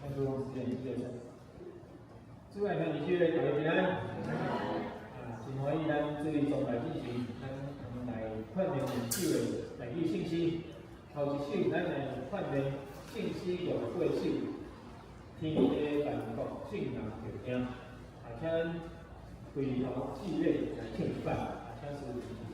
麦克風時間結束。主愛兄弟姊妹，大家平安。啊，真歡喜咱做崇拜進行，咱來勸勉兩首的台語聖詩。頭一首，咱來勸勉聖詩68首，天地萬國眾人著聽。啊，請咱回頭致禮來唱一擺，啊，請師父主持。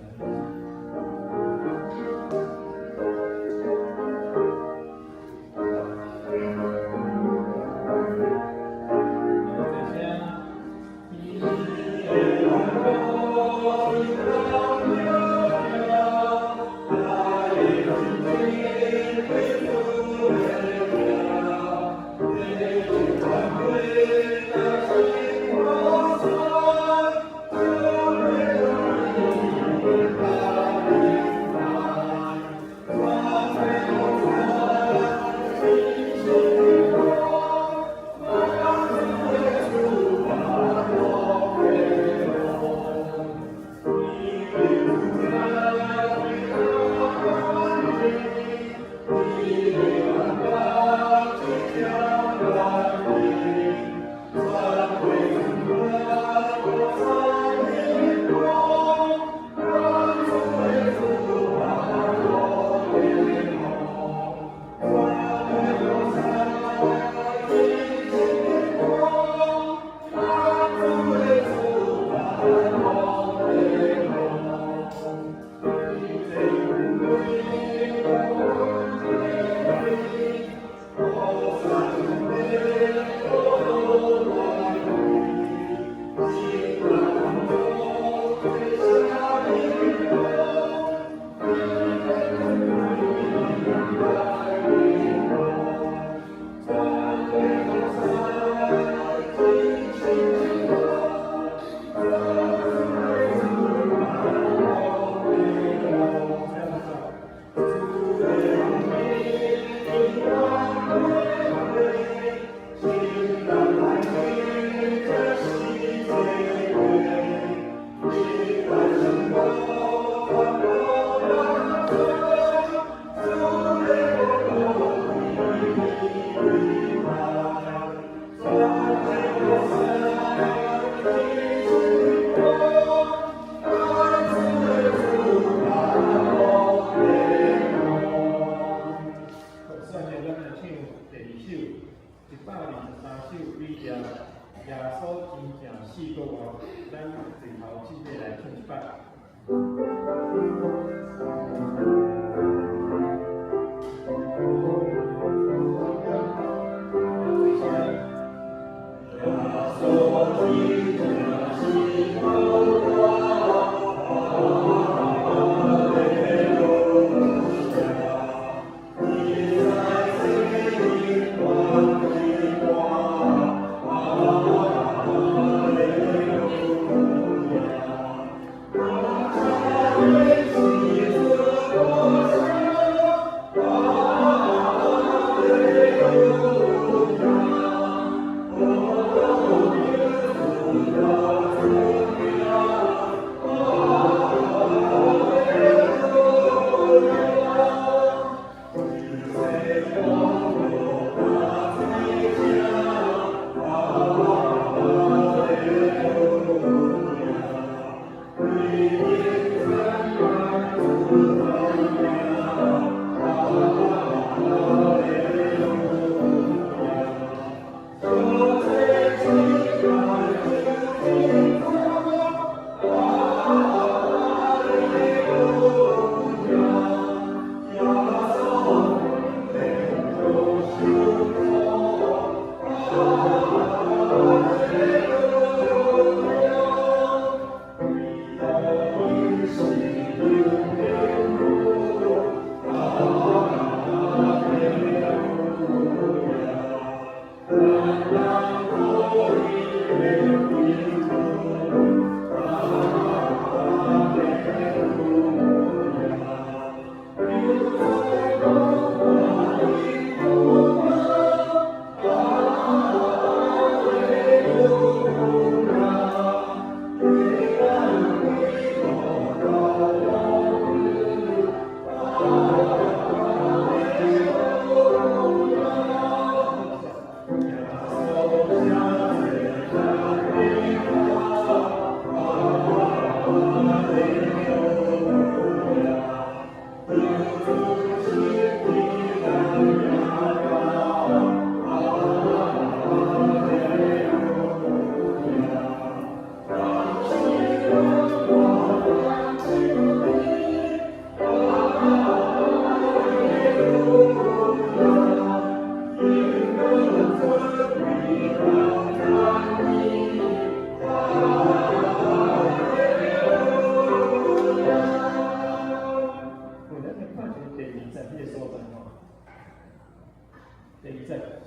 123首對調，耶穌真正死閣活，咱最後姊妹來唱一擺。耶穌真正死閣活。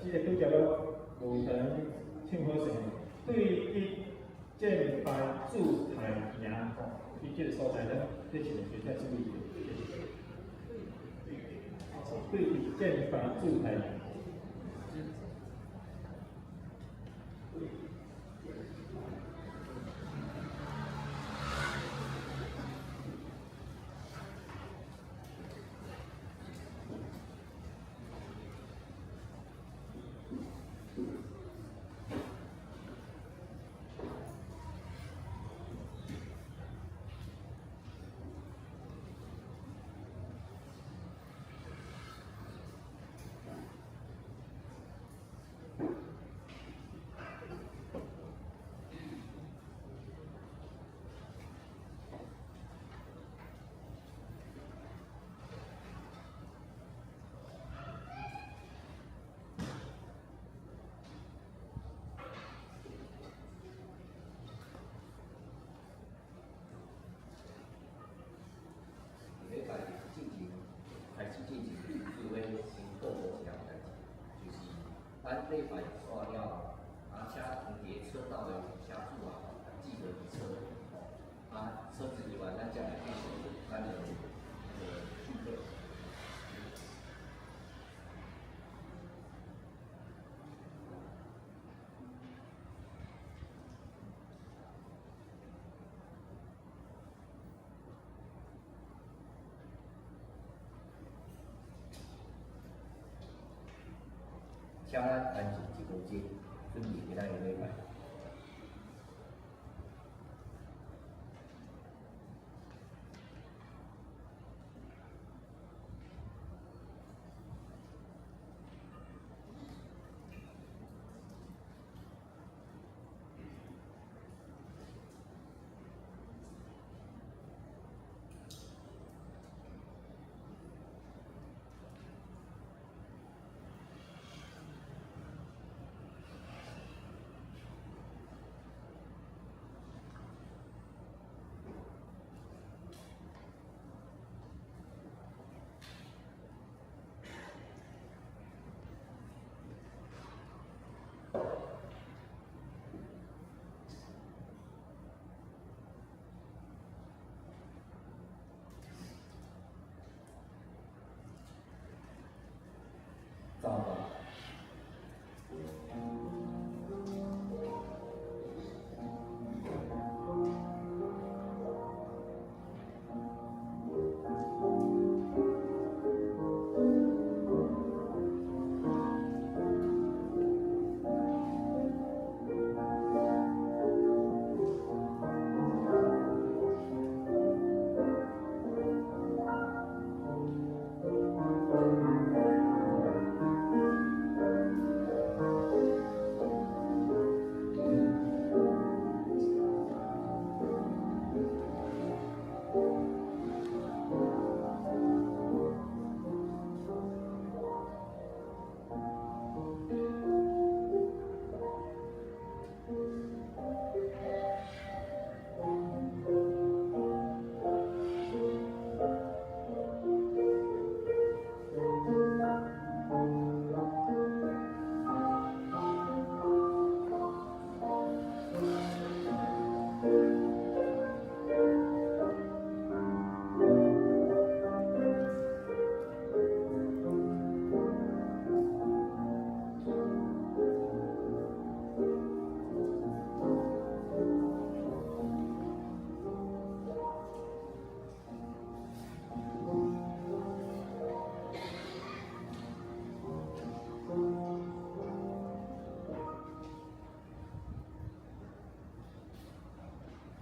這个拄才攏無當唱好勢，對彼戰敗主太行吼，佇這个所在，咱這一個學者注意者。對戰敗主太行。礼拜进前开始进前，主会先报告一项代志，就是咱礼拜煞了后，车停伫车道的车主啊，记得移车，吼，车子移完，咱才来进行咱的那个聚会。请咱安静一分钟，准备今仔日礼拜。走吧。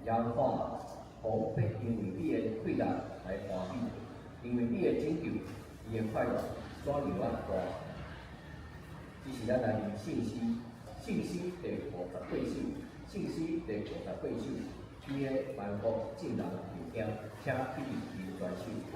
耶和华，予必因為你的快樂來歡喜，因為你的拯救，伊的快樂怎樣仔大？這是咱來念聖詩，聖詩第58首，聖詩第58首，伊的萬國眾人受驚，請起立求傳手。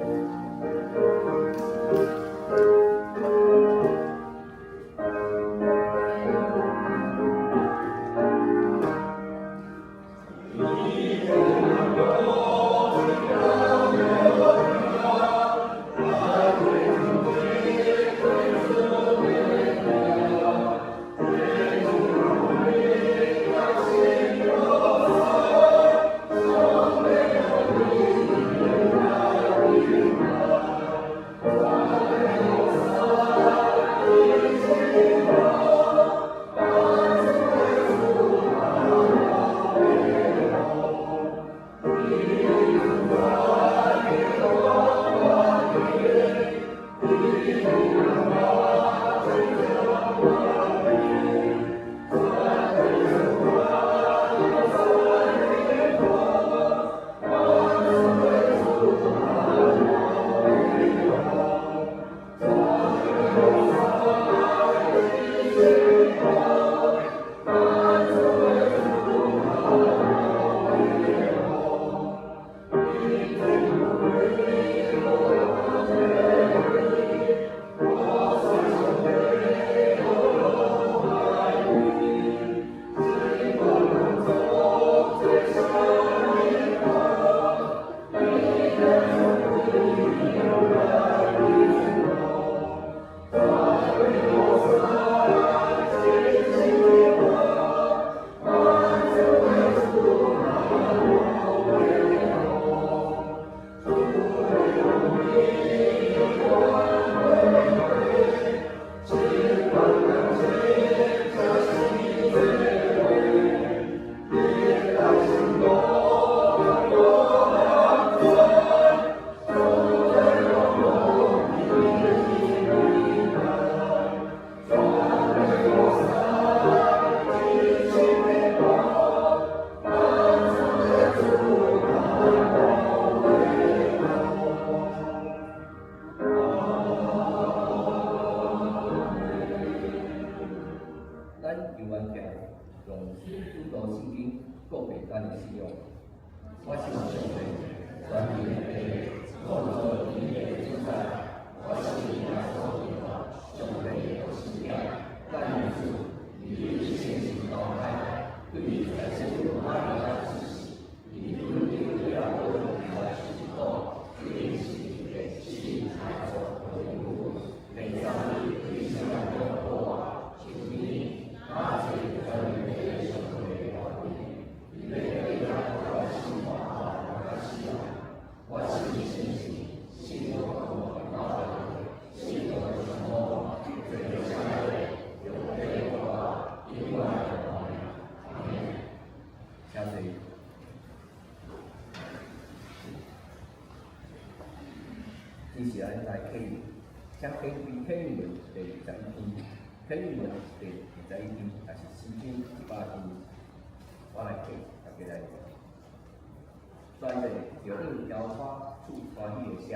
猶原徛，用主道聖經告白咱的信仰。我信上帝，全能的父，創造天地的主宰。我信耶穌基督，上帝的獨生子，咱的主，伊聖神投胎，對聖母瑪利亞出世，伊釘在十字架，釘死的死第三日對死人中復活，升天，駕坐全能的上帝右邊，伊欲轉來審判活人佮死人。我信聖神，聖教會，聖徒的相好，罪的赦免，肉體的復活，永遠的活命。阿們。請坐。接下來來啟用，請翻開啟用文第21篇，啟用文第21篇，也是詩篇100篇。我來啟，大家來念。全地著向耶和華出歡喜的聲，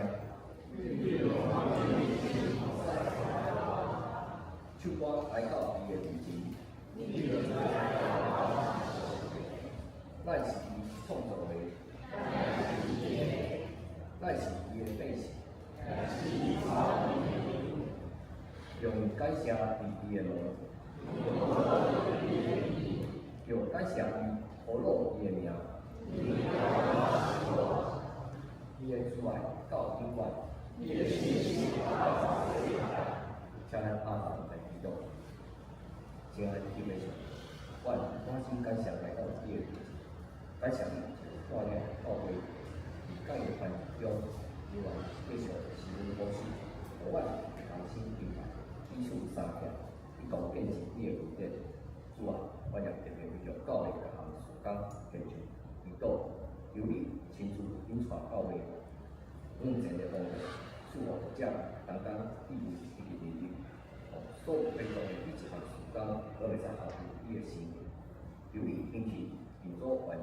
唱歌來到伊的面前。咱是伊創造的，咱是伊的百姓。用感謝佇伊的門，用感謝伊呼嚕伊的名，伊的慈愛到永遠。請咱阿爸來祈禱，親愛的天父，阮滿心感謝來到你的面前，感謝你帶領教會佇教會環境中，猶原繼續是阮牧師，予阮同心敬拜，彼此相疼，一同見證你的恩典。主啊，阮也特別為著教會各項事工獻上祈禱，求你親自引帶教會向前的方向，賜予牧者同工智慧以及能力，予所有被託的每一項事工攏會使合乎你的心意。求你興起民主願意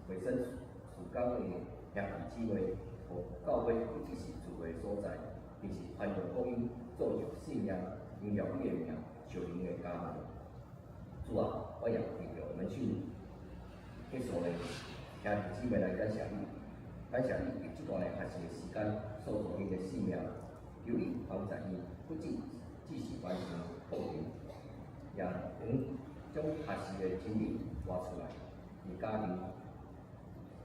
委身事工的兄弟姊妹，予教會不只是聚會所在，更是傳揚福音、造就信仰、榮耀你的名、屬靈的家園。主啊，我也為著門訓結束的兄弟姊妹來感謝你，感謝你佇這段的學習的時間，塑造𪜶的生命，求你幫助𪜶，不只是完成課程，也能將學習的真理活出來，佇家庭、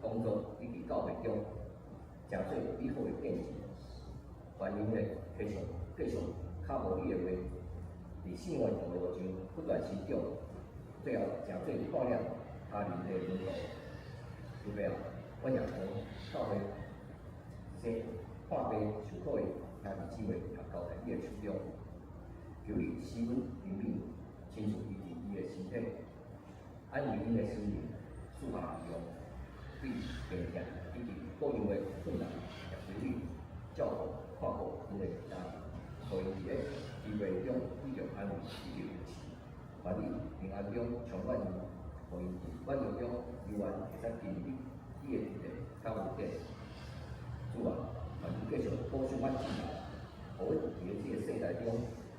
工作以及教會中，成做美好的見證。願𪜶會繼續跤步你的話，佇生活道路上不斷成長，最後成做帶領他人的門徒。主啊，阮也將教會這些看病受苦的兄弟姊妹也交在你的手中，求你賜阮憐憫，親自醫治伊的身體，安慰𪜶的心靈，賜下力量，對病痛以及各樣的困難，也求你照顧看顧𪜶的家庭，予𪜶佇咧疲憊中得著安慰，得著支持。願你平安中充滿𪜶，予𪜶佇軟弱中猶原會使經歷你的恩典佮恩典。主啊，願你繼續保守阮眾人，予阮佇咧這个世代中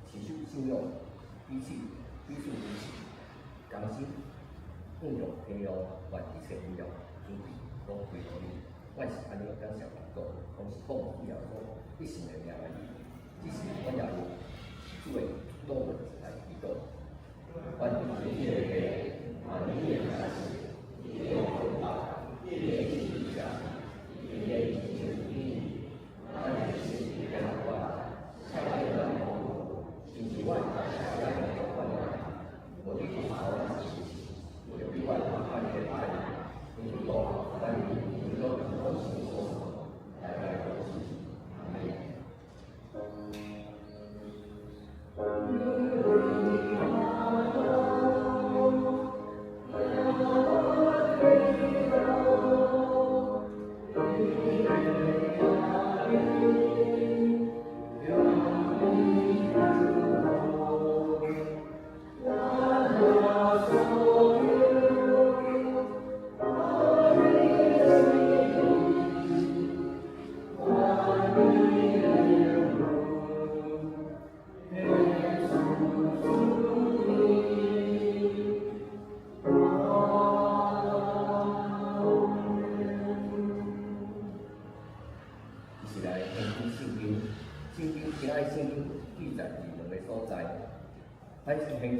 持守信仰，彼此彼此支持，同心向著天路，願一切榮耀尊貴攏歸予你。阮是按呢感謝禱告，攏是奉主耶穌得勝的名來立，這是阮也用主的禱文來祈禱。願你的父，願你的子，你的你的聖者，你的聖天，咱的心變阮，差遣阮的親像阮咱的阮的，無你頭是，為著比阮看見愛，因為講咱為咗講是所來來都是阿們。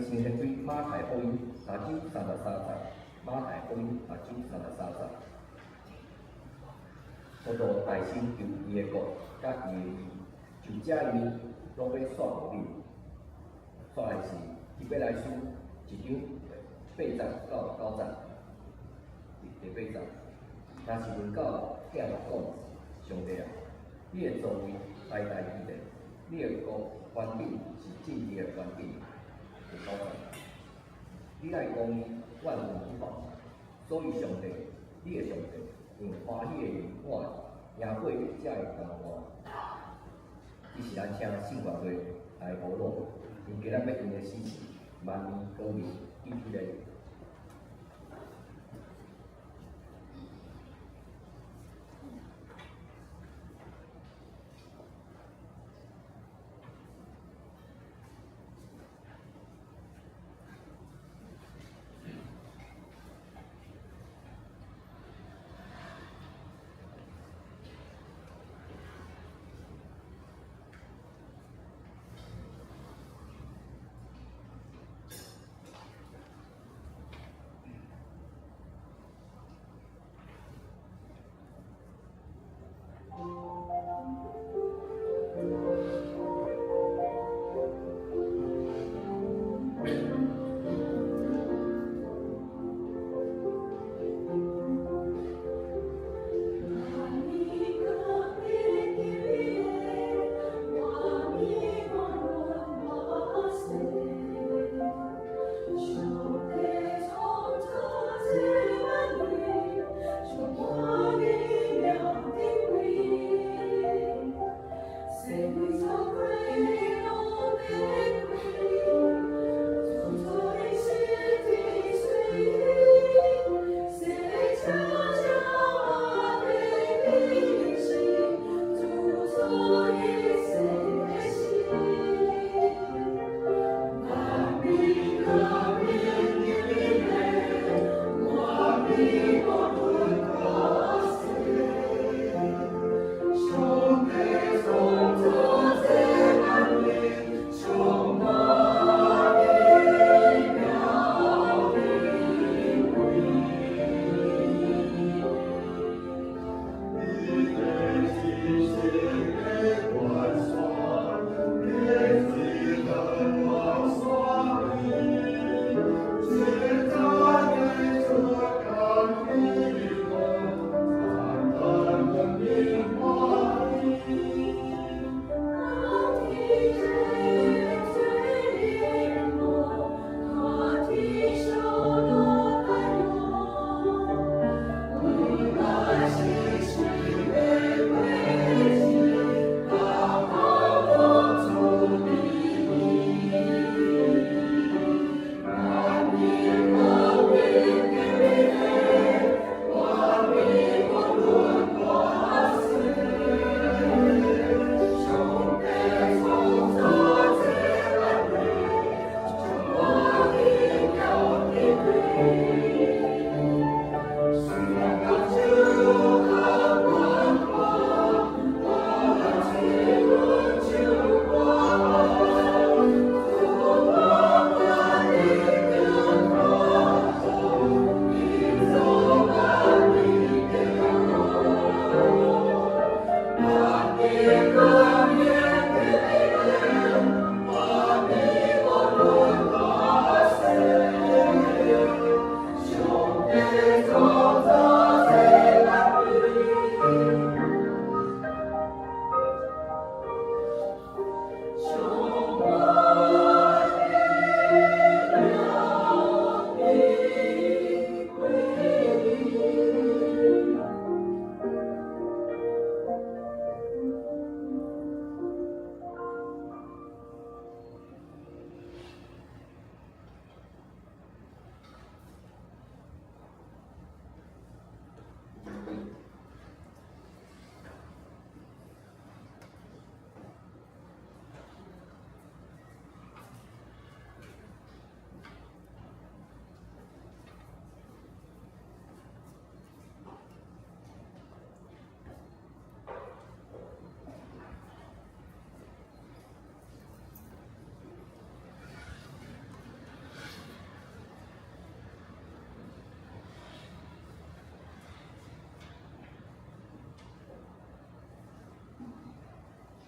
先開馬太福音六章三十三節，馬太福音六章三十三節。我都大聲求伊的國，佮伊的義，就這樣攏欲煞予恁。煞來是希伯來書一章八節到九節，第八節。若是論到囝講，上帝啊，你的座位代代記得，你的國權柄是正義的權柄。第九節，你愛公義萬分不放，所以上帝，你的上帝，用歡喜的靈滿贏過你遮的同伴。這是咱請聖樂隊來保羅，𪜶今仔欲吟的詩是《萬年光明基督的》。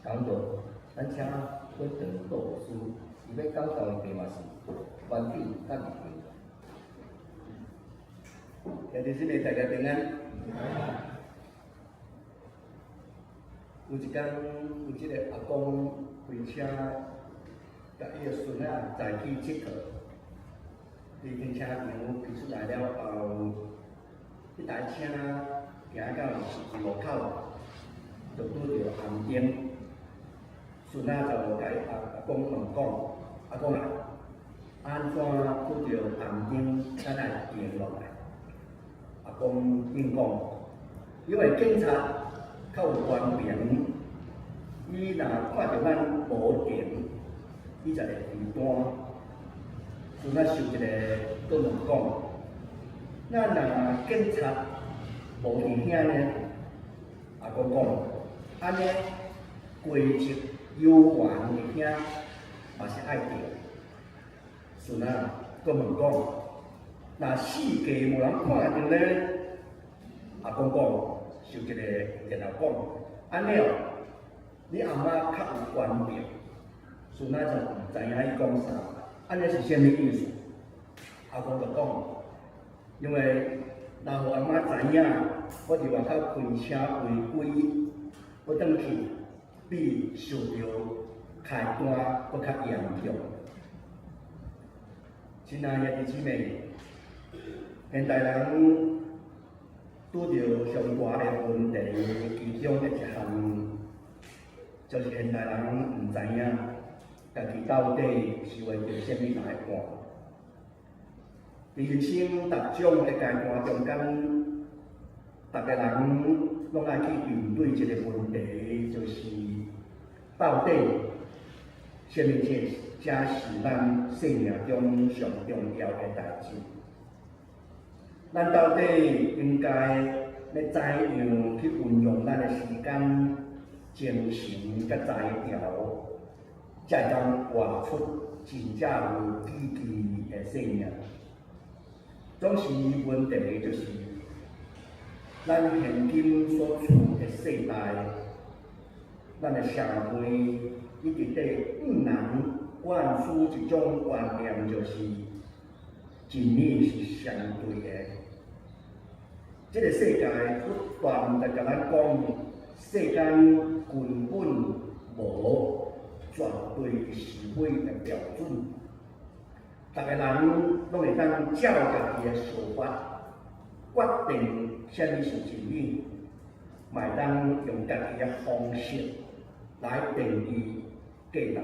講道，咱請本堂杜牧師，伊欲講道的題目是完整佮熱情。兄弟姊妹，大家平安。有一工，有一个阿公開車，共伊的孫仔載去𨑨迌。佇停車場開出來了後，彼台車行到十字路口，就拄著紅燈。孫仔就共阿公問講：阿公啊，按怎拄著紅燈，咱愛停落來？阿公應講：因為警察較有權柄，伊若看著咱無停，伊就會開單。孫仔想一下，閣問講：那若警察無佇遐呢？阿公講：按呢規則猶原佇遐，嘛是愛停。孫仔閣問講：若四界無人看著呢？阿公講，想一下，然後講：按呢哦，你阿嬤較有權柄。孫仔就毋知影伊講啥，按呢是啥物意思？阿公就講：因為若予阿嬤知影，我佇外口開車違規，欲轉去比受著開單閣較嚴重。親愛的兄弟姊妹，現代人拄著上大的問題，其中的一項就是現代人毋知影家己到底是為著啥物來活。佇人生逐種的階段中間，逐个人攏愛去面對一個問題，就是到底啥物才是咱生命中上重要的代誌？咱到底應該欲怎樣去運用咱的時間、精神佮才調，才會當活出真正有意義的生命？總是問題就是，咱現今所處的世代，咱的社會一直佇向人灌輸一種觀念，就是真理是相對的。這个世界不斷佇共咱講，世間根本無絕對是非的標準，逐个人攏會當照家己的想法決定啥物是真理，嘛會當用家己的方式來定義價值。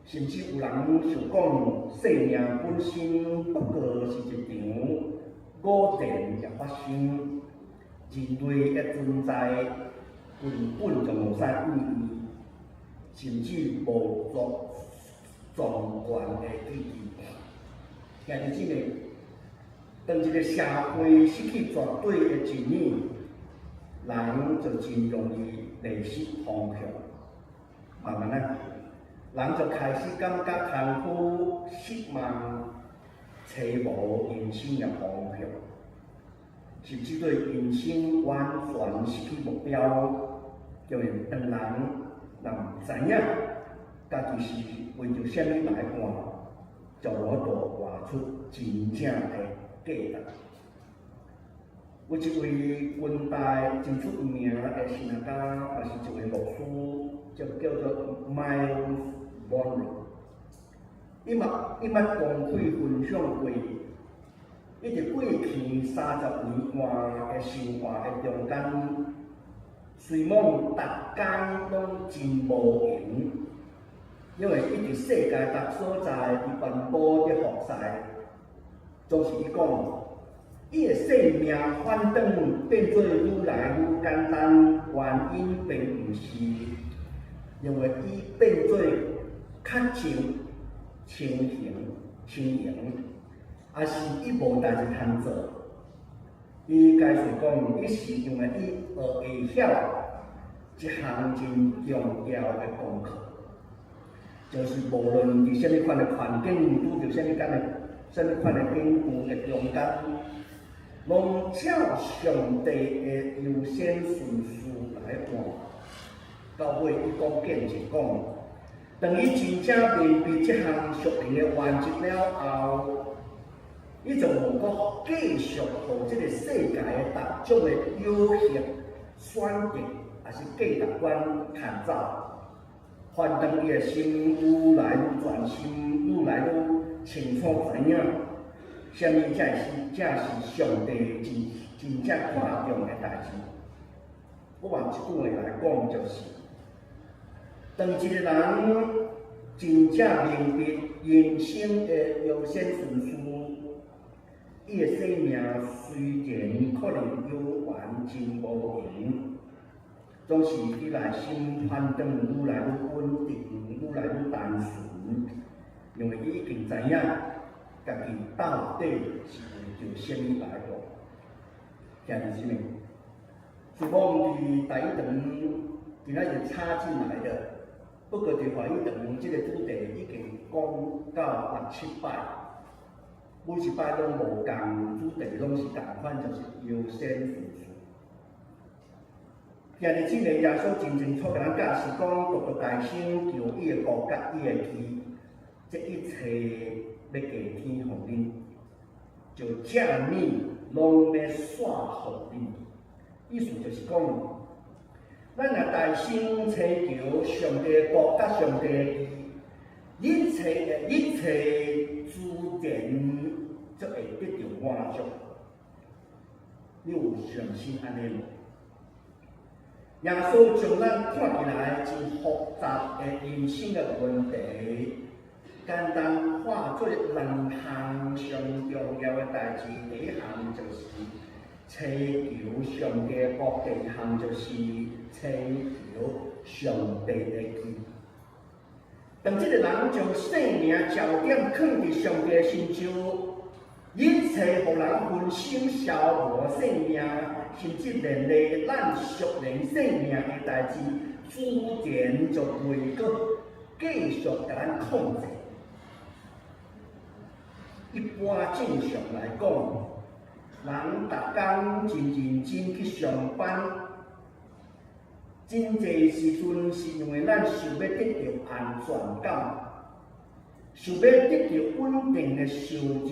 甚至有人想講，生命本身不過是一場偶然的發生，人類的存在根本就無啥意義，甚至無足壯觀的意義。兄弟姊妹，當一個社會失去絕對的真理，人就真容易迷失方向。慢慢仔，人就開始感覺空虛、失望、揣無人生的方向，甚至對人生完全失去目標，就是當人若毋知影家己是為著啥物來活，就無法度活出真正的價值。有一位近代真出名的神學家，也是一位牧師，就叫做 Myles Munroe。伊捌公開分享過，伊佇過去30年外的生活的中間，雖罔逐工攏真無閒，因為伊佇世界逐所在佇傳播佇服侍，總是伊講，伊的生命反轉變做愈來愈簡單，原因並毋是因為伊變做較少清閒輕盈，抑是伊無代誌通做。伊解釋講，伊是因為伊學會曉一項真重要的功課，就是無論佇啥物款的環境，拄著啥物款的境遇的中間，攏照上帝的優先順序來活，到尾伊講見證講，當伊真正明白這項屬靈的原則了後，伊就無閣繼續予這个世界的各種的誘惑、選擇，抑是價值觀牽走。反轉伊的心愈來愈專心，愈來愈清楚知影，啥物才是正是上帝真真正看重的代誌。我用一句話來講，就是，當一个人真正明白人生的優先順序，伊的生命雖然可能猶原真無閒，總是伊內心反轉愈來愈穩定，愈來愈單純，因為伊已經知影家己到底是為著啥物來活。兄弟姊妹，是講佇台語堂今仔日插進來的，不過佇華語堂這個主題已經講到六七擺，每一擺攏無仝主題，攏是仝款，就是優先順序。兄弟姊妹，耶穌真清楚共咱教示講，獨獨大先求伊的國佮伊的義，這一切欲加添予恁，就這物攏欲紲予恁。意思就是講，咱若大先尋求上帝的國佮上帝的義，一切的一切自然就會得著滿足。你有相信按呢無？耶穌將咱看起來真複雜的人生的問題，簡單化做兩項上重要的代誌。第一項就是尋求上帝的國，第二項就是尋求上帝的義。當這個人將生命焦點囥佇上帝的身上，一切予人分心消磨生命，甚至連累咱屬靈生命的代誌，自然就袂閣繼續共咱控制。一般正常來講，人逐工真認真去上班，真濟時陣是因為咱想欲得著安全感，想欲得著穩定的收入，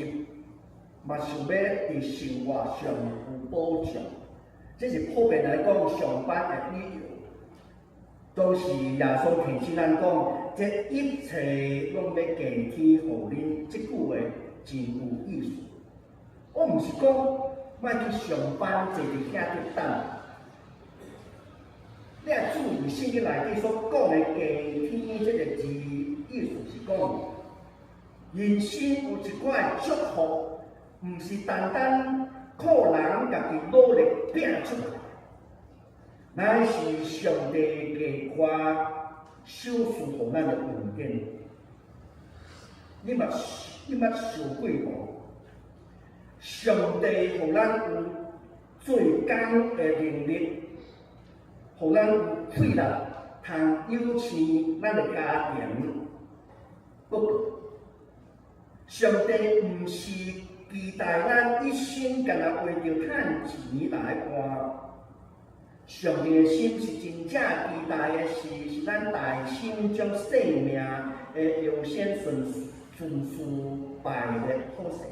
嘛想欲佇生活上有保障。這是普遍來講上班的理由。當時耶穌提醒咱講，這一切攏欲加添予恁，這句話真有意思。我毋是講莫去上班，坐佇遐咧等。你若注意聖經內底所講的加添這个字，意思是講，人生有一寡的祝福，毋是單單靠人家己努力拼出來，乃是上帝加寬賞賜予咱的恩典。你捌想過無？上帝予咱有做工的能力，予咱有氣力通養生咱的家庭。不過，上帝毋是期待咱一生干焦為著趁錢來活。上帝的心是真正期待的是，是咱大先將生命的優先順序排列好勢。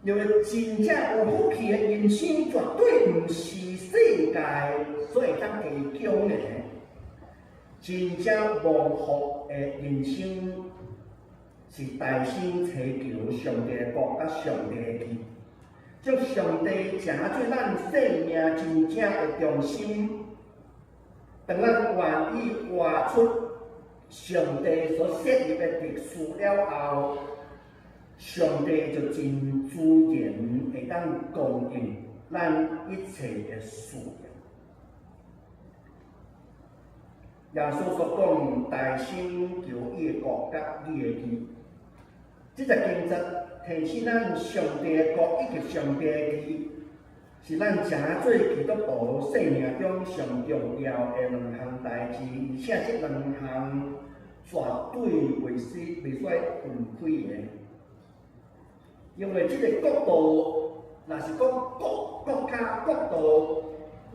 因為真正有福氣的人生，絕對毋是世界所會當提供的。真正蒙福的人生，是大先尋求上帝的國佮上帝的義，將上帝成做咱生命真正的中心。當咱願意活出上帝所設立的秩序了後，上帝就真自然會當供應咱一切的需要。耶穌所講，大先求伊的國佮伊的義，這節經節提醒咱上帝的國以及上帝的義，是咱成做基督徒生命中上重要的兩項代誌，而且這兩項絕對袂使分開的。因為這个國度，若是講國國家國度，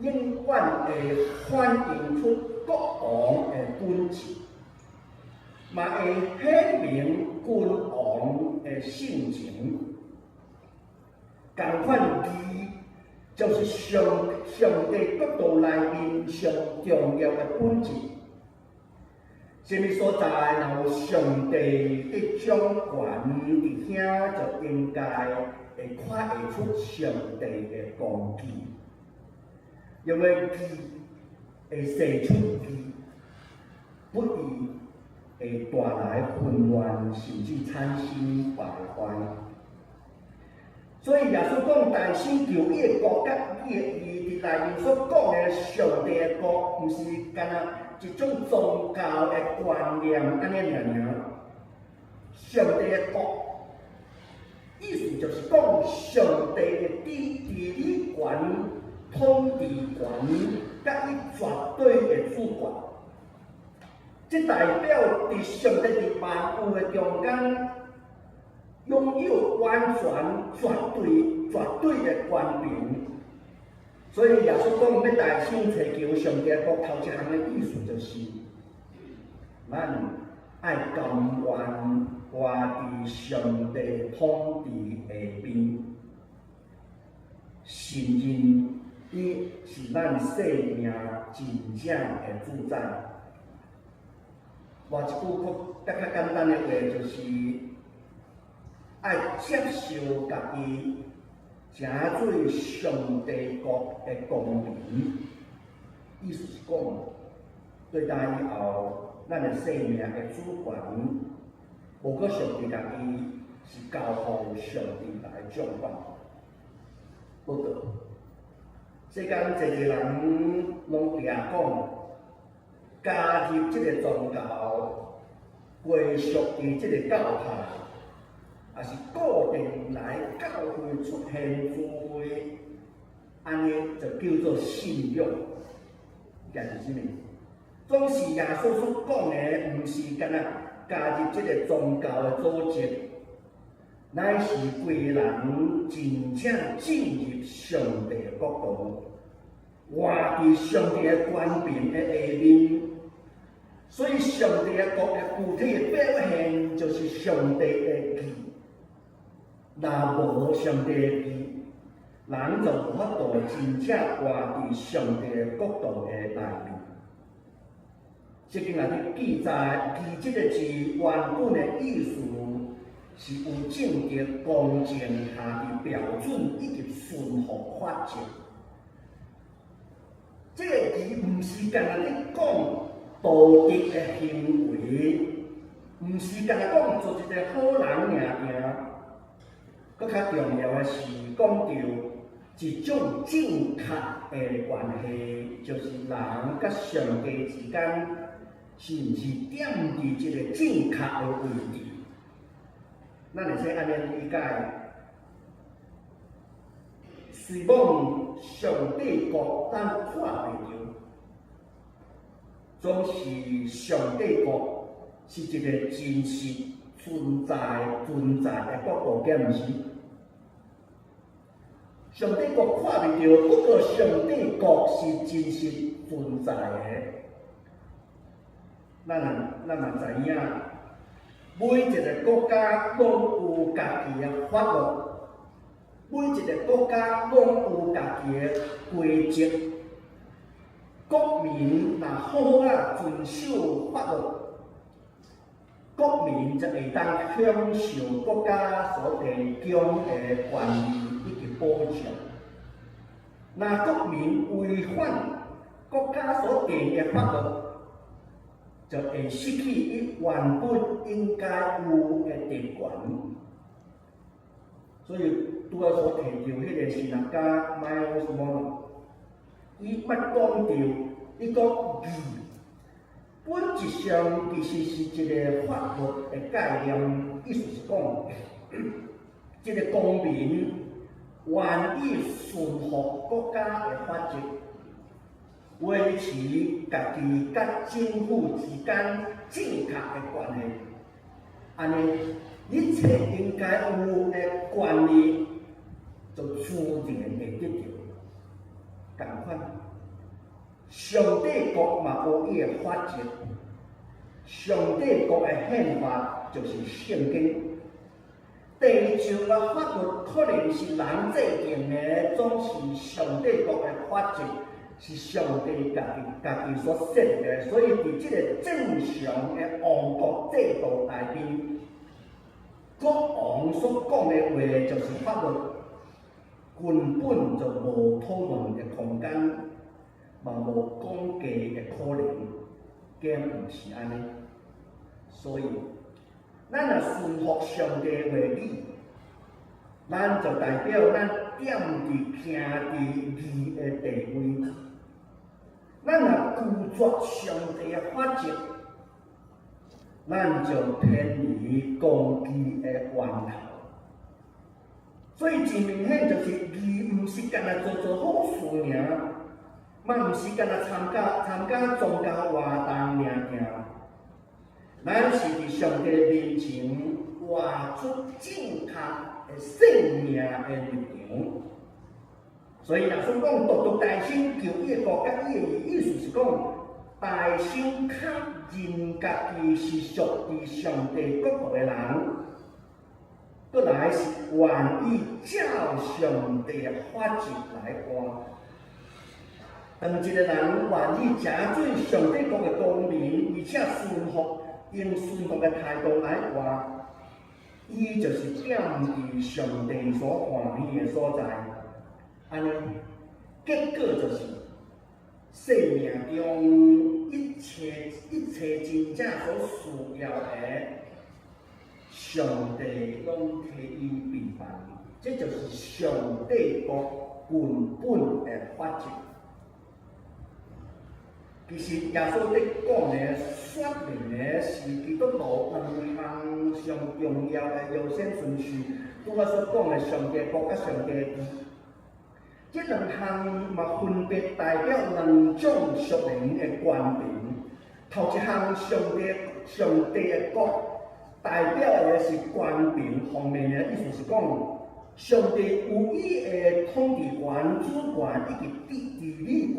永遠會反映出國王的本質，嘛會顯明君王的性情。仝款義就是上帝國度內面上重要的本質。啥物所在若有上帝佇掌權佇遐，就應該會看會出上帝的公義，因為義會生出義，不義會帶來混亂，甚至產生敗壞。所以耶穌講，大聲求伊的國佮伊的義佇內面所講的上帝的國，毋是干焦一種宗教的觀念按呢爾爾。上帝的國，意思就是講上帝的治理權、統治權，佮伊絕對的主權。這代表佇上帝佇萬有的中間，擁有完全、絕對、絕對的權柄。所以耶穌講欲大聲尋求上帝的國，頭一項的意思就是，咱愛甘願活佇上帝統治下邊，承認伊是咱生命真正的主宰。換一句閣較簡單的話，就是愛接受家己成做上帝國的公民。意思是講，對今以後，咱的生命的主權，無閣上帝家己，是交予上帝來掌管。不過，世間濟濟人攏定講，加入這个宗教，歸屬佇這个教派，抑是固定來教會出現聚會，按呢就叫做信仰。這是啥物？總是耶穌所講的，毋是干焦加入這个宗教的組織，乃是規人真正進入上帝的國度，活佇上帝的權柄的下面。所以上帝的國的具體的表現，就是上帝的義。若無上帝的義，人就無法度真正活佇上帝的國度的內面。聖經內底記載，義這个字原本的意思是有正直、公正下的標準以及順服法則。這个義毋是干焦咧講道德的行為，毋是干焦講做一个好人爾爾。閣較重要的是講著一種正確的關係，就是人佮上帝之間是毋是踮佇一个正確的位置？咱會使按呢理解，雖罔上帝國咱看袂著，總是上帝國是一个真實存在的國度，敢毋是？上帝國看袂著，不過上帝國是真實存在的。咱嘛知影，每一个國家攏有家己的法律，每一个國家攏有家己的規則。國民若好好仔遵守法律，國民就會當享受國家所提供的權利以及保障。若國民違反國家所定的法律，就會失去伊原本應該有的特權。所以拄仔所提著彼个神學家 Myles Munroe，伊捌講著，伊講義本質上其實是一个法律的概念，意思是講，這个公民願意順服國家的法則，維持家己佮政府之間正確的關係，按呢一切應該有的權利就自然會得著。仝款，上帝國嘛有伊的法則，上帝國的憲法就是聖經。地上的法律可能是人制定的，總是上帝國的法則是上帝家己家己所設立的，所以佇這个正常的王國制度內面，國王所講的話就是法律，根本就無討論的空間，嘛無講價的可能，敢毋是按呢？所以，咱若順服上帝話語，咱就代表咱踮佇徛佇義的地位。咱若拒絕上帝的法則，咱就偏離公義的源頭。所以真明顯就是義毋是干焦做做好事爾，嘛毋是干焦參加參加宗教活動爾爾。咱是佇上帝面前活出正確的生命的立場。所以耶穌講，獨獨大先求伊的國佮伊的義，意思是講，大先確認家己是屬佇上帝國度的人，閣來是願意照上帝的法則來活。當一个人願意成做上帝國的公民，而且順服，用順服的態度來活，伊就是踮佇上帝所歡喜的所在。按呢，結果就是生命中一切一切真正所需要的，上帝攏替伊備辦。這就是上帝國根本的法則。其實耶穌咧講的、說明的是基督徒兩項上重要的優先順序。拄仔所講的上帝國佮上帝義，這兩項嘛分別代表兩種屬靈的權柄。頭一項上帝的國代表的是權柄方面的，意思是講，上帝有伊的統治權、主權以及治理權。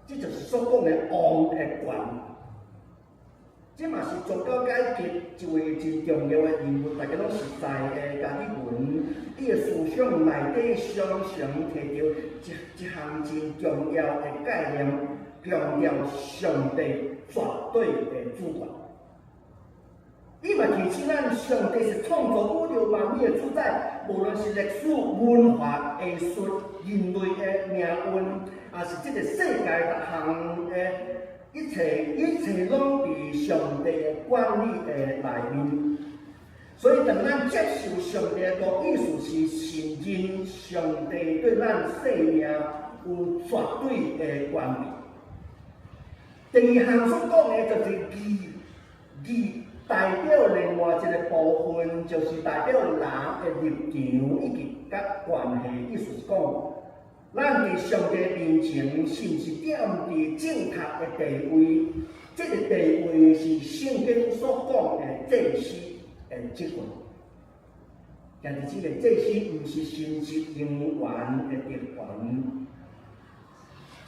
這就是所講的王的權，這嘛是宗教改革一位真重要的人物，大家攏熟知的加爾文，伊的思想內底常常提著一一項真重要的概念，強調上帝絕對的主權。伊嘛提醒咱，上帝是創造宇宙萬物的主宰，無論是歷史、文化、藝術、人類的命運，抑是這个世界逐項的一切，一切攏佇上帝的管理的內面。所以，當咱接受上帝的國，意思是承認上帝對咱生命有絕對的權柄。第二項所講的就是義，義代表另外一个部分，就是代表人的立場以及佮關係。意思是講，咱佇上帝面前是毋是踮佇正確的地位？這个地位是聖經所講的祭司的職份。但是這个祭司毋是神職人員的職權。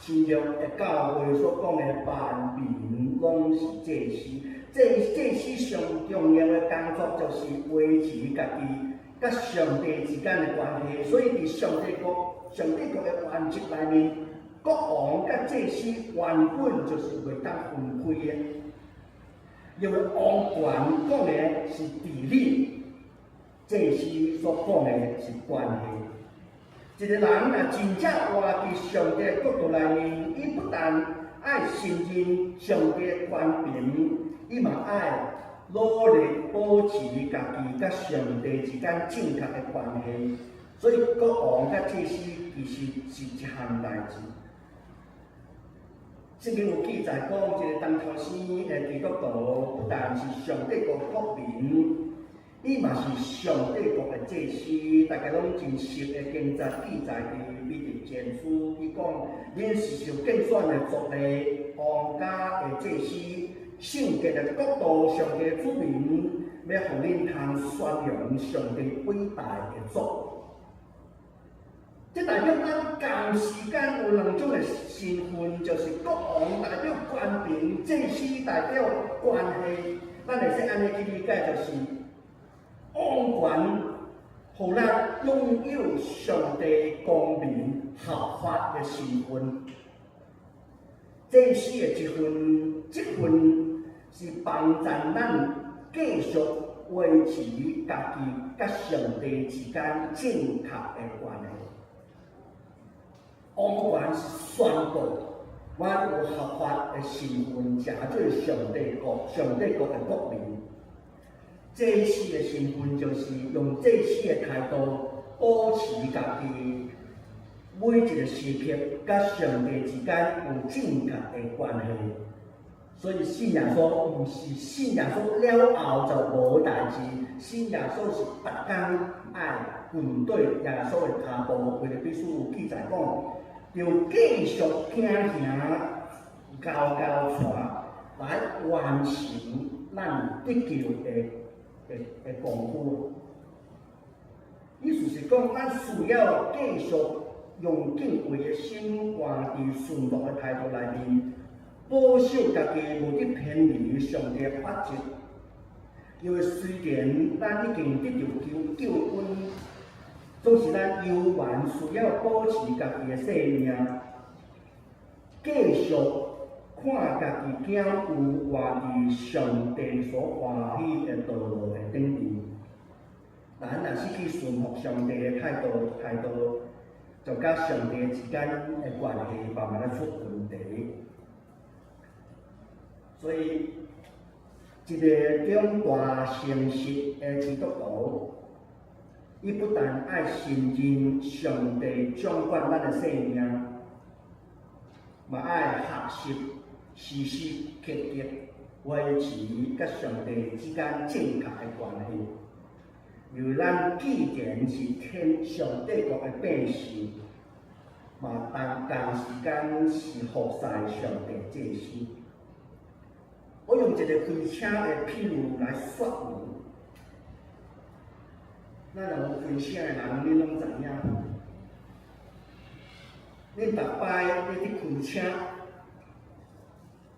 新約的教會所講的萬民攏是祭司，祭司上重要的工作就是維持家己佮上帝之間的關係。所以佇上帝國的原則內面，國王佮祭司原本就是袂當分開的，因為王權講的是治理，祭司所講的是關係。一个人若真正活佇上帝的國度內面，伊不但愛承認上帝的權柄，伊嘛愛努力保持家己佮上帝之間正確的關係。所以國王佮祭司其實是一項代誌。聖經有記載講，這个當頭生的基督徒不但是上帝國國民，伊嘛是上帝國的祭司。大家攏真熟的經節記載佇彼得前書，伊講：恁是受揀選的族類，皇家的祭司，聖潔的國度，上帝的子民，欲予恁通宣揚上帝偉大的作為。這代表咱仝時間有兩種的身份，就是國王代表權柄，祭司代表關係。咱會使按呢去理解，就是王權予咱擁有上帝公民合法的身份。祭司的這份是幫助咱繼續維持家己佮上帝之間正確的關係。王權是宣告我有合法的身份，成做上帝國的國民。祭司的身份就是用祭司的態度保持家己每一個時刻佮上帝之間有正確的關係。所以信耶穌毋是信耶穌了後就無代誌，信耶穌是逐工愛跟對耶穌的跤步。腓立比書有記載講，著繼續行行，𠢕𠢕帶來完成咱得救的功夫。意思是講，咱需要繼續用敬畏的心，活佇順服的態度內面，保守家己無佇偏離上帝的法則。因為雖然咱已經得著救恩，總是咱猶原需要保持家己的性命，繼續看家己敢有活佇上帝所歡喜的道路的頂面。咱若失去順服上帝的態度，就佮上帝之間的關係慢慢仔出問題。所以，一個長大成熟的基督徒，伊不但愛承認上帝掌管咱的性命，嘛愛學習時時刻刻維持佮上帝之間正確的關係。因為咱既然是天上帝國的百姓，嘛當仝時間是服侍上帝祭司。我用一個開車的譬喻來說明。咱若有開車的人，恁攏知影。你逐擺你佇開車，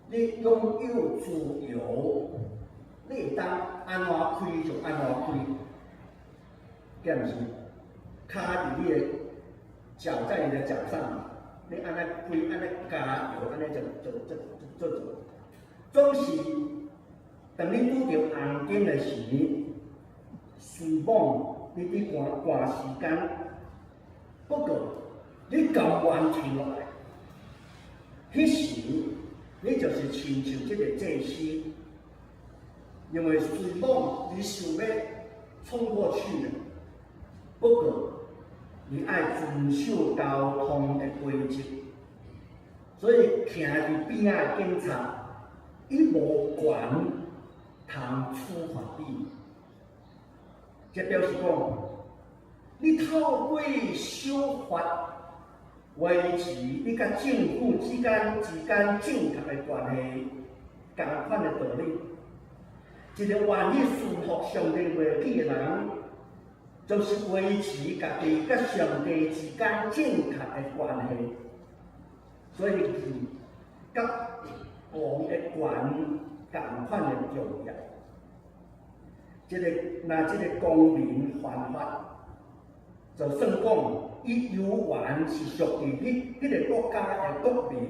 你擁有自由，你會當按怎開就按怎開，敢毋是？跤佇你的腳在你的腳上，你按呢開，按呢加油，按呢就做。總是當你拄著紅燈的時，雖罔你佇趕趕時間，不過你甘願停落來，彼時你就是親像這個祭司，因為雖罔你想欲衝過去，不過你愛遵守交通的規則，所以徛佇邊仔的警察，伊無權通處罰你。這表示講，你透過守法維持你佮政府之間正確的關係，仝款的道理。一個願意順服上帝話語的人，就是維持家己佮上帝之間正確的關係。所以，佮王的權仝款的重要。這個若這個公民犯法，就算講伊猶原是屬於彼個國家的國民，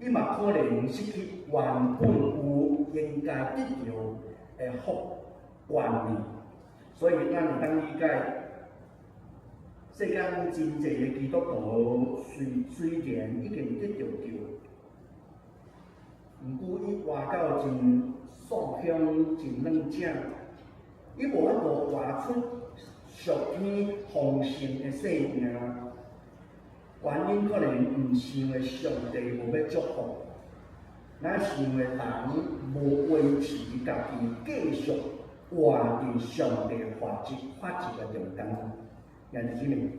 伊嘛可能失去原本有應該得著的福權利。所以咱會當理解，世間真濟的基督徒雖然已經得著救，毋過伊活到真喪凶、真軟正，伊無法度活出屬天豐盛的生命。原因可能毋是因為上帝無欲祝福，乃是因為人無維持家己繼續活佇上帝法則的中間。兄弟姊妹，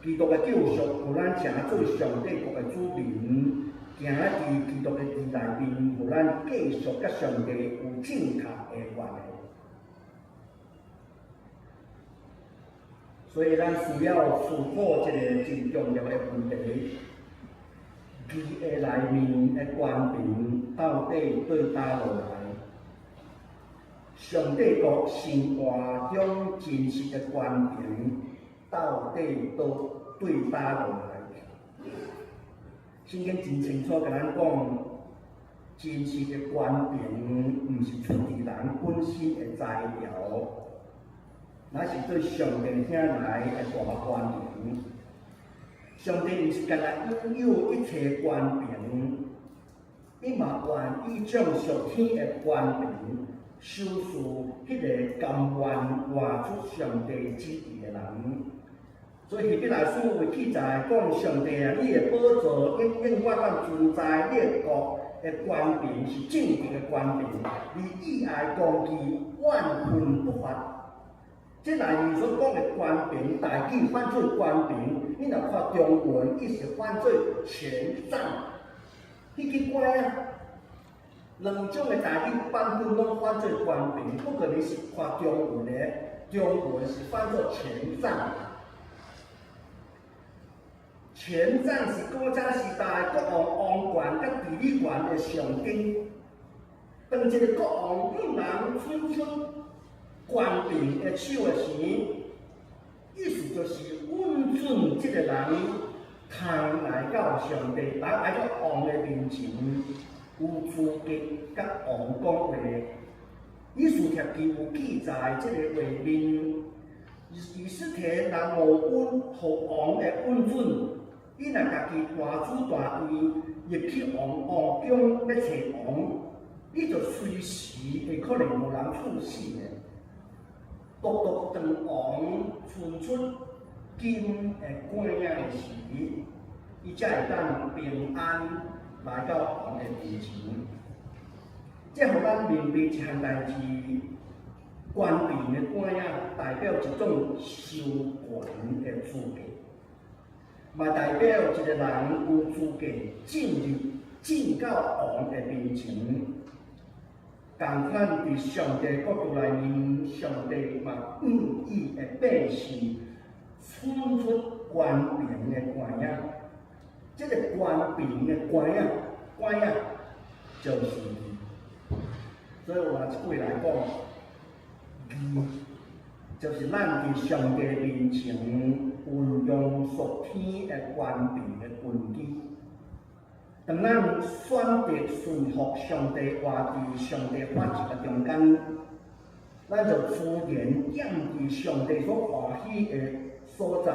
基督的救贖，予咱成做上帝國的子民，行佇基督的義內面，予咱繼續佮上帝有正確的關係。所以咱需要思考一个真重要的問題：義的內面的權柄到底對佗落來？上帝國生活中真實的權柄到底都對佗落來？聖經真清楚共咱講，真實的權柄毋是出佇人本身的才調，乃是對上帝遐來的大權柄。上帝毋是干焦擁有一切權柄，伊嘛願意將屬天的權柄賞賜彼个甘願活出上帝旨意的人。所以希伯來書有記載講，上帝啊，你的寶座永永遠遠存在，你的國的權柄是正直的權柄，你意愛公義，怨憤不發。這內面所講的權柄，台語翻做權柄，你若看中文，伊是翻做權杖。彼奇怪啊！兩種的台語版本攏翻做權柄，不過你是看中文的，中文是翻做權杖。權杖是古早時代國王王權佮治理權的象徵。當一個國王向人伸出權柄的手的時，意思就是允准這個人通來到上帝，來到王的面前，有資格佮王講話。以斯帖記有記載這個畫面，以斯帖若無允予王的允准，伊若家己大主大意入去王王宮欲揣王，伊就隨時會可能予人處死的。獨獨當王伸出金的桿仔的時，伊才會當平安來到王的面前。這予咱明白一項代誌，權柄的桿仔代表一種授權的資格，嘛代表一個人有資格進入進到王的面前。仝款佇上帝國度內面，上帝嘛願意的百姓伸出權柄的桿仔，這個權柄的桿仔，桿仔就是義。所以換一句來講，義就是咱佇上帝面前運用屬天的權柄的根基。當咱選擇順服上帝，活佇上帝法則的中間，咱就自然踮佇上帝所歡喜的所在，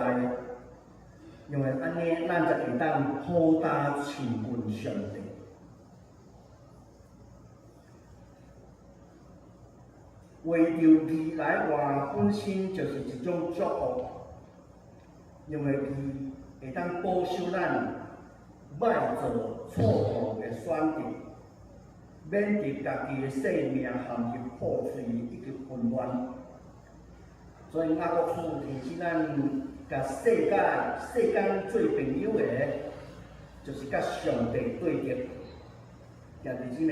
因為按呢，咱才會當好搭親近上帝。為著義來活，本身就是一種祝福，因為義會當保守咱。莫做錯誤的選擇，免得家己的性命陷入破碎以及混亂。所以雅各書提醒咱，共世界世間做朋友的，就是佮上帝對立。兄弟姊妹，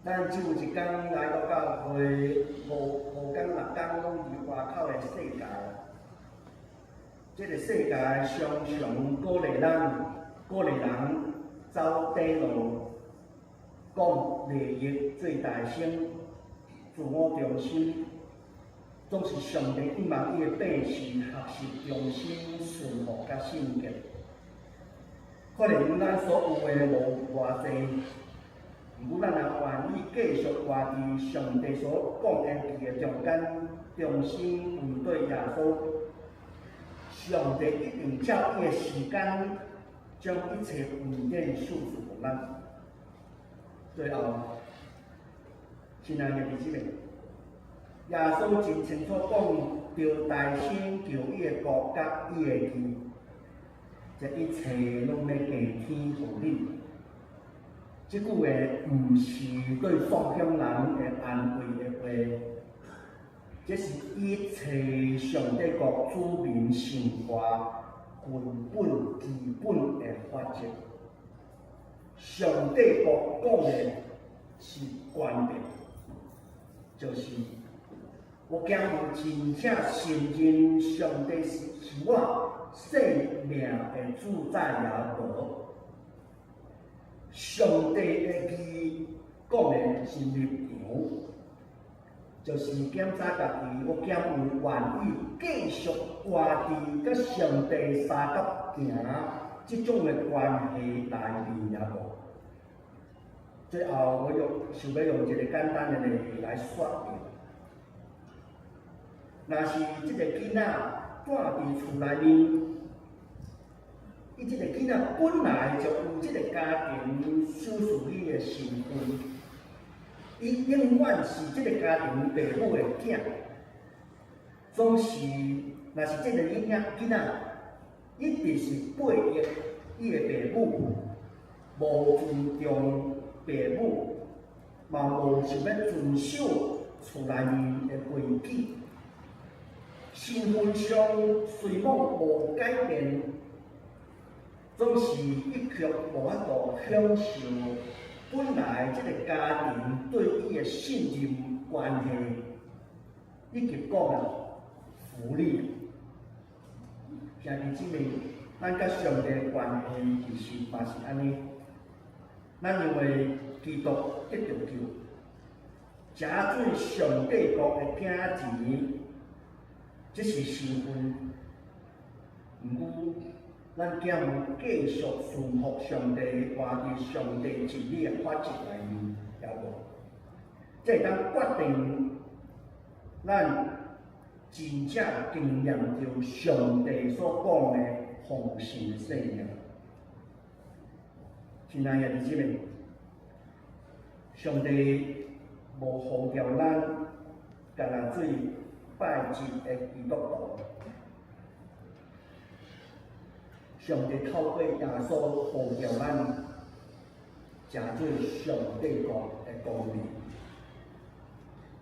咱只有一工來到教會，五五工六工攏佇外口的世界。這個世界常常鼓勵咱。鼓勵人走短路，講利益最大先，自我中心，總是上帝希望伊的百姓學習忠心、順服佮信格。可能咱所有的無偌濟，毋過咱若願意繼續活佇上帝所講的義的中間，忠心面對耶穌，上帝一定照伊的時間，將一切恩典賞賜予咱。最後，親愛的弟兄姊妹，耶穌真清楚講，著大先求伊的國佮伊的義，這一切攏欲加添予恁。這句話毋是對喪鄉人的安慰的話，這是一切上帝國子民生活根本基本的法則。上帝國講的是權柄，就是我敢有真正承認上帝是我生命的主宰也無？上帝的義講的是立場，就是檢查家己，我敢有願意繼續活佇佮上帝相佮行這種的關係內面也無？最後，我用想欲用一個簡單的例子來說明。若是這個囡仔蹛佇厝內面，伊這個囡仔本來就有這個家庭守序彼的身份，伊永遠是這個家庭爸母的囝。總是，若是這個囡仔一直是背逆伊的爸母，無尊重爸母，嘛無想欲遵守厝內面的規矩，身份上雖罔無改變，總是伊卻無法度享受本來這個家庭對伊的信任關係，以及講啊福利。兄弟姊妹，咱佮上帝的關係其實嘛是按呢。咱因為基督得著救，成做上帝國的囝兒，這是身份。毋過，咱敢有繼續順服上帝，活佇上帝真理的法則內面，也無？這會當決定咱真正經驗著上帝所講的豐盛的生命。親愛的弟兄姊妹，上帝無呼召咱，干焦做拜日的基督徒。上帝透過耶穌呼召咱，成做上帝國的公民。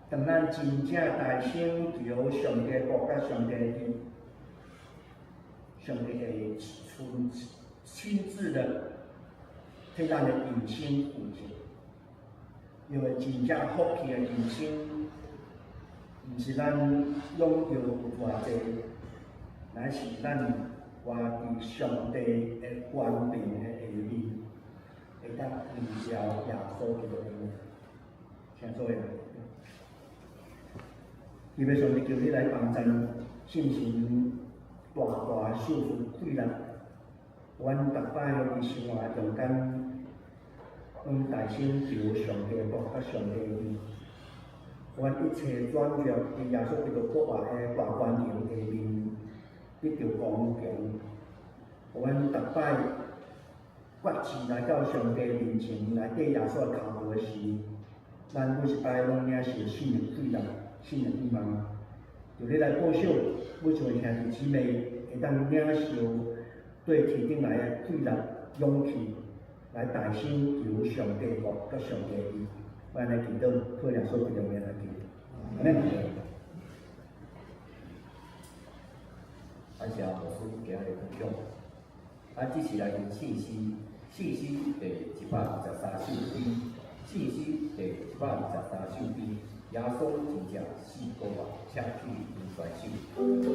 當咱真正大聲求上帝國佮上帝的義，上帝會親自的替咱的人生負責。因為真正福氣的人生，毋是咱擁有偌濟，乃是咱活佇上帝的權柄的下面，會當榮耀耶穌基督的名。請做下。希望上帝求你來幫贊信心大大受受困難。阮逐擺佇生活中間，攏大聲求上帝國佮上帝義，阮一切轉入佇耶穌基督國活的大權柄下面，得著光榮。阮逐擺決志來到上帝面前來綴耶穌的跤步的時，咱每一擺攏領受新的氣力、新的希望。求你來保守每一位兄弟姊妹，會當領受對天頂來的氣力、勇氣，來大聲求上帝國佮上帝義。我按呢祈禱，靠耶穌基督名來求，阿們。感謝牧師今日分享。啊，這是來自信詩，信詩第123首詩，信詩第123首詩，耶穌真正死過活，請起立舉手。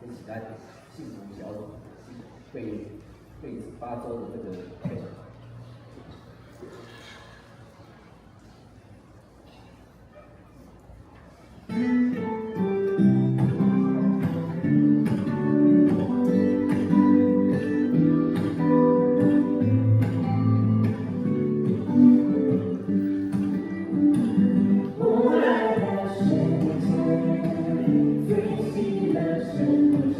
這是咱幸福小組對對8週的這個課程。我來到神前，最喜樂神前，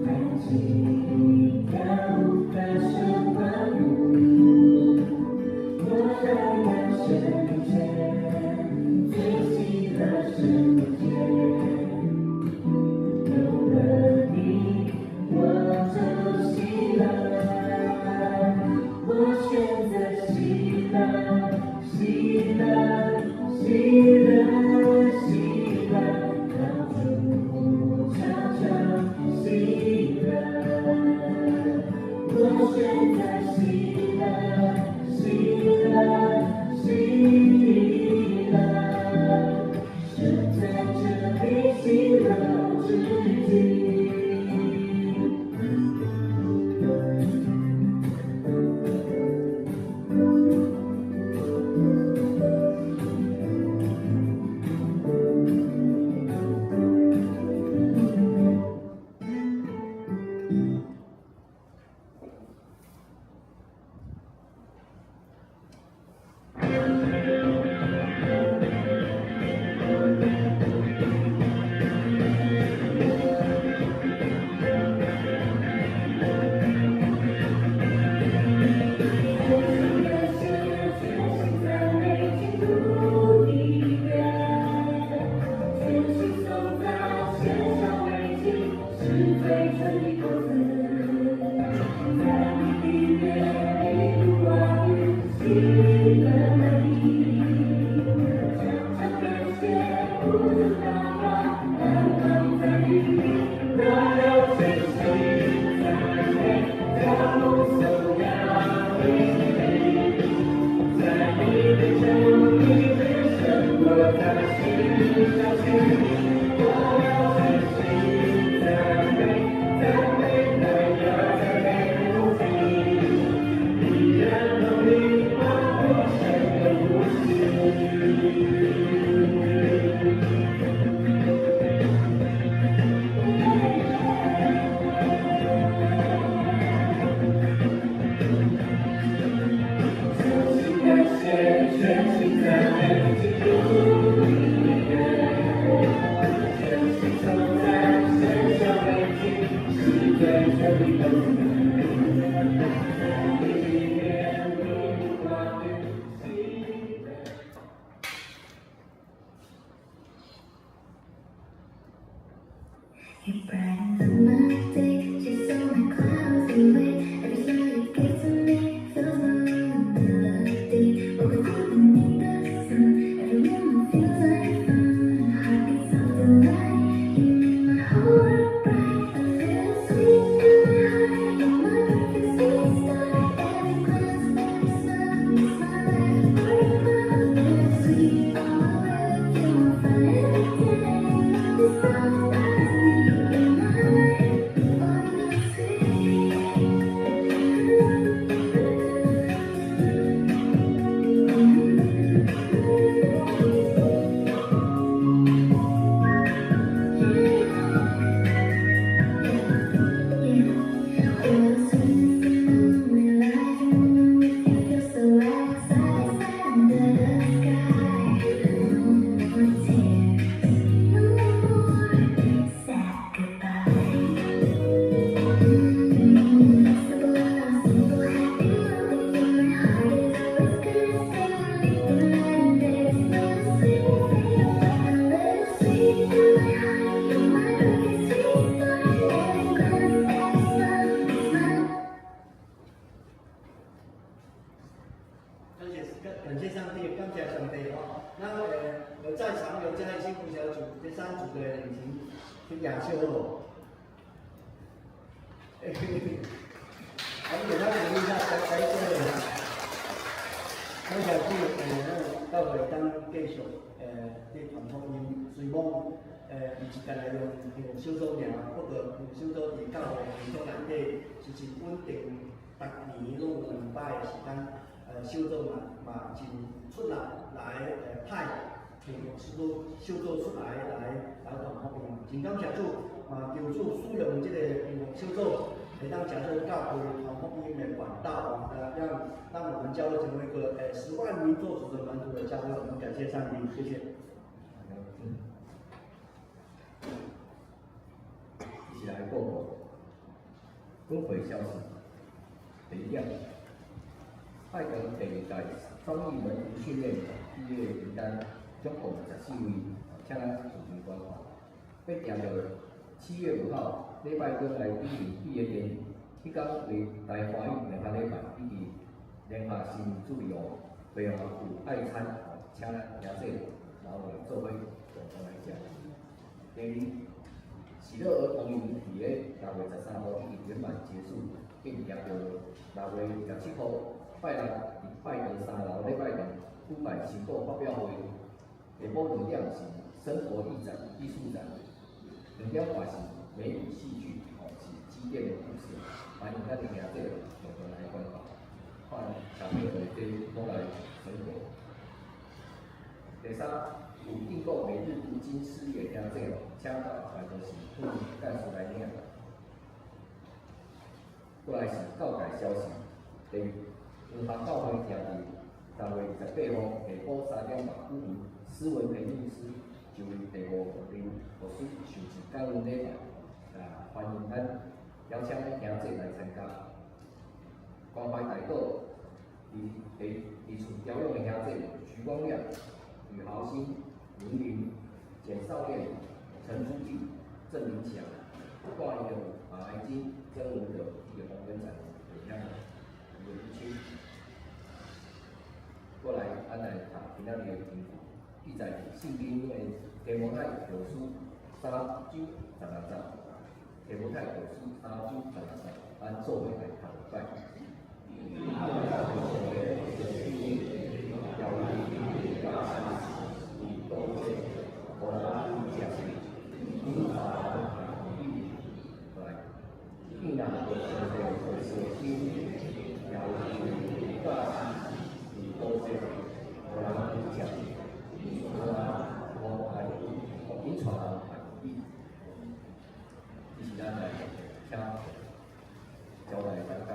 彈琴跳舞大聲歡呼。我來到神前，最喜樂神前，有了你我就喜樂，我選擇喜樂，喜樂，喜樂，喜樂，到處唱唱喜樂。我選擇喜樂，喜樂，喜樂，神在這裡喜樂至極。全心感謝，全心讚美，基督的約，全心頌讚，獻上慰藉，是最純的果子。在你裡面，你的話語，喜樂滿溢，常常感謝，不住禱告，盼望在你裡，我要全心讚美，跳舞頌揚你。在你的救裡面勝過大事小事，我要全心讚美，讚美榮耀讚美不盡，你恩能力萬我生的呼吸。全心感謝，全心讚美，基督的約，全心頌讚，獻上慰藉，是最純的果子。在你裡面，你的話語，喜樂。 You brighten up my day, chase all my clouds away. Every smile you give to me fills my melody. Woke up beneath the sun, every moment feels like fun. Heart beats of delight, you make my whole world bright. A little sweet in my heart, you're my perfect sweet star. Every glance, every smile makes my life worthwhile. Bittersweet, all my love, you're on fire every day. This song has me in my life, oh my sweet. Yeah, you're the sweetest thing in my life. And with you feel so right, side by side under the sky. No more tears, no more sad goodbye. Simple love, simple happy moment in my heart is always gonna stay with me through night and day. This little sweet thing, a little sweet in my heart, you're my perfect sweet star. Every glance, every smile makes my 感謝感謝上帝，感謝上帝哦。那有在場有嘉義幸福小組這三組的人，請舉手好無？我們給他鼓勵一下，來來這個。感謝主，咱教會當繼續。伫傳福音，雖罔毋是干焦用向小組爾，不過向小組佇教會系統內底是真穩定，逐年攏有兩擺的時間，小組嘛嘛真出力來派向小組小組出來來來傳福音，真感謝主，嘛求主使用這個向小組，會當成做教會傳福音的管道，讓讓我們教會成為一個10萬名做主的門徒的教會，我們感謝上帝，謝謝。一起來報告本會消息。第一點，拜堂第二屆創意門徒訓練畢業名單總共14位，請咱認真觀看。欲定著7月5號禮拜天來舉行畢業典禮，彼工為台華語兩個禮拜以及聯合新主日學會有愛餐，請咱兄弟老來做伙共同來食。第二，喜樂兒童營佇咧6月13號已經圓滿結束，並定著6月27號拜六佇拜堂三樓禮拜堂舉辦成果發表會。下晡2點是生活藝展、藝術展，2點半是美語戲劇，吼是基甸的故事，歡迎咱的兄弟共同來觀看，看小朋友的這攏來成果。第三，有訂購每日讀經詩的兄弟，請到辦公室向幹事來領。過來是教界消息，第二，文化教會徛佇6月28號下晡3點半舉行施文培牧師就為第五任牧師受洗感恩禮拜，啊，歡迎咱邀請咱兄弟來參加。關懷大道佇佇佇厝調養的兄弟徐光亮、呂豪興、林林、簡少燕、陳朱記、鄭明強、掛一的馬來金、曾文德以及洪根展等兄弟父親。過來，咱來讀今仔日的經文，記載佇聖經的提摩太後書3章16節。提摩太後書3章16節，咱做伙來讀一擺。交代剛剛。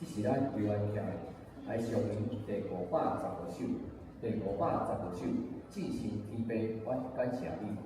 這是咱猶原徛的哀傷吟第515首，第515首，至圣天父，阮感谢你。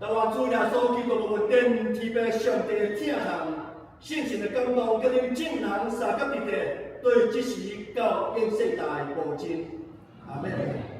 但願主耶穌基督的恩典、天父上帝的疼痛、聖神的感動，佮恁眾人相佮佇咧，對這時到永世代保證。阿們。